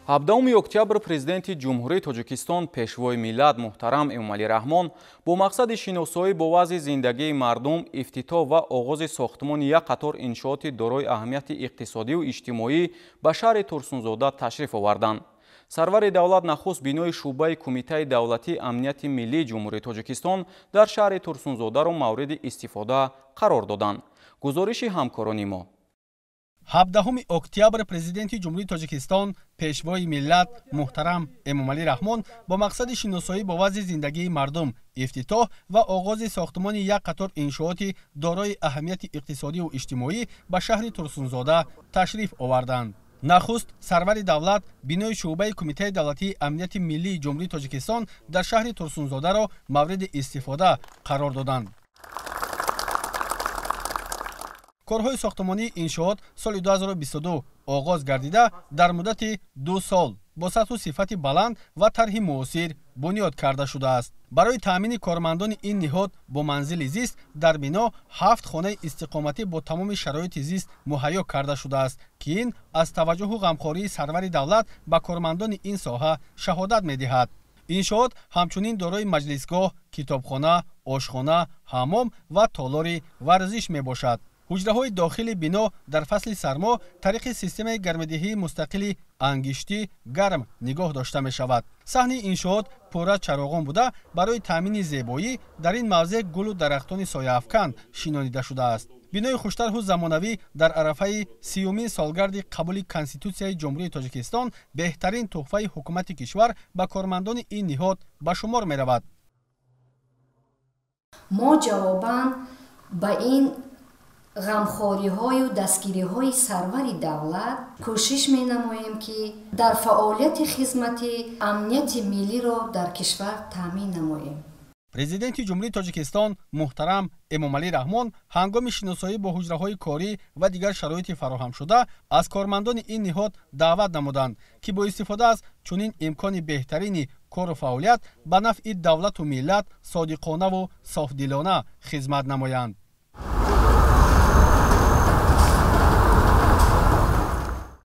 17 октябр Президенти Ҷумҳурии Тоҷикистон, Пешвои миллат муҳтарам Эмомалӣ Раҳмон бо мақсади шиносоӣ бо вазъи зиндагии мардум, ифтитоҳ ва оғози сохтмони як қатор иншооти дорои аҳамияти иқтисодиву иҷтимоӣ ба шаҳри Турсунзода ташриф оварданд. Сарвари давлат нахуст бинои шӯъбаи Кумитаи давлатии амнияти миллии Ҷумҳурии Тоҷикистон дар шаҳри Турсунзодаро мавриди истифода қарор доданд. Гузориши ҳамкорони мо. 17 октябр Президенти Ҷумҳурии Тоҷикистон, Пешвои миллат муҳтарам Эмомалӣ Раҳмон бо мақсади шиносоӣ бо вазъи зиндагии мардум, ифтитоҳ ва оғози сохтмони як қатор иншооти дорои аҳамияти иқтисодиву иҷтимоӣ ба шаҳри Турсунзода ташриф оварданд. Нахуст сарвари давлат бинои шӯъбаи Кумитаи давлатии амнияти миллии Ҷумҳурии Тоҷикистон дар шаҳри Турсунзодаро мавриди истифода қарор доданд. Корҳои сохтмонии иншоот соли 2022 оғоз гардида, дар муддати 2 сол бо сатҳу сифати баланд ва тарҳи муосир бунёд карда шудааст. Барои таъмини кормандони ин ниҳод бо манзили зист дар бино 7 хонаи истиқоматӣ бо тамоми шароити зист муҳайё карда шудааст, ки ин аз таваҷҷӯҳу ғамхории сарвари давлат ба кормандони ин соҳа шаҳодат медиҳад. Иншоот ҳамчунин дорои маҷлисгоҳ, китобхона, ошхона, ҳаммом ва толори варзиш мебошад. Ҳуҷраҳои дохили бино дар фасли сармо тариқи системаи гармидиҳии мустақили ангиштӣ гарм нигоҳ дошта мешавад. Саҳни иншоот пурра чароғон буда, барои таъмини зебоӣ дар ин мавзеъ гулу дарахтони сояафкан шинонида шудааст. Бинои хуштарҳу замонавӣ дар арафаи 30-умин солгарди қабули Конститутсияи Ҷумҳурии Тоҷикистон беҳтарин туҳфаи ҳукумати кишвар ба кормандони ин ниҳод ба шумор меравад. Мо ҷавобан ба ин ғамхориҳою дастгириҳои сарвари давлат кӯшиш менамоем, ки дар фаъолияти хизмати амнияти миллиро дар кишвар таъмин намоем. Президенти Ҷумҳурии Тоҷикистон муҳтарам Эмомалӣ Раҳмон ҳангоми шиносоӣ бо ҳуҷраҳои корӣ ва дигар шароити фароҳамшуда аз кормандони ин ниҳод даъват намуданд, ки бо истифода аз чунин имкони беҳтарини кору фаъолият ба нафъи давлату миллат содиқонаву софдилона хизмат намоянд.